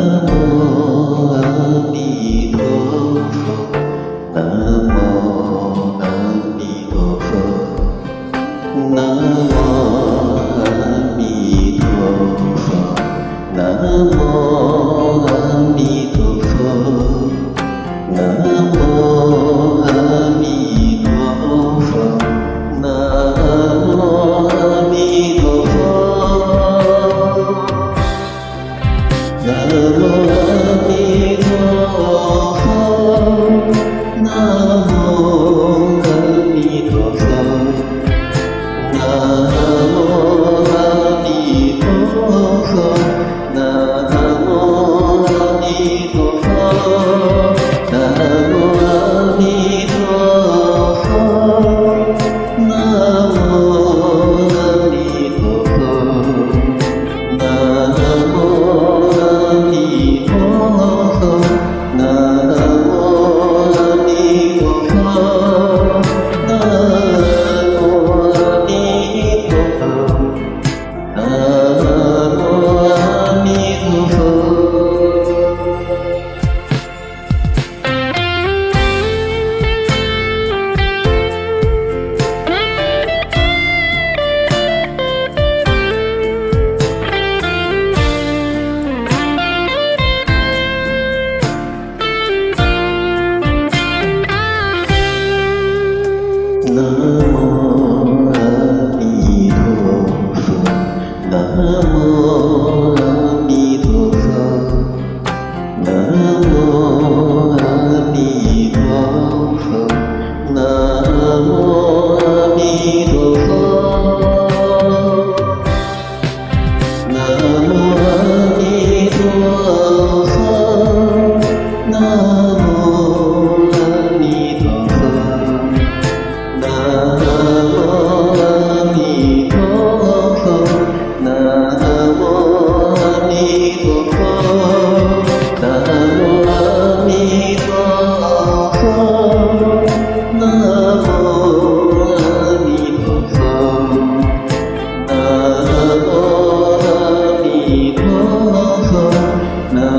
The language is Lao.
ນະໂມອາມິໂທໂພ ນະໂມອາມິໂທໂພ ນະໂມອາມິໂທໂພ ນະໂມອາມິໂທໂພ ນະໂມອາມິໂທໂພ ນະໂມອາມິໂທໂພ ນະໂມອາມິໂທໂພ ນະໂມອາມິໂທໂພ ນະໂມອາມິໂທໂພ ນະໂມອາມິໂທໂພ ນະໂມອາມິໂທໂພ ນະໂມອາມິໂທໂພ ນະໂມອາມິໂທໂພ ນະໂມອາມິໂທໂພ ນະໂມອາມິໂທໂພ ນະໂມອາມິໂທໂພ. ນະໂມອາມິໂທໂພ ນະໂມອາມິໂທໂພ ນະໂມອາມິໂທໂພ ນະໂມອາມິໂທໂພ ນະໂມອາມິໂທໂພ ນະໂມອາມິໂທໂພ ນະໂມອາມິໂທໂພ ນະໂມອາມິໂທໂພ ນະໂມອາມິໂທໂພ ນະໂມອາມິໂທໂພ ນະໂມອາມິໂທໂພ ນະ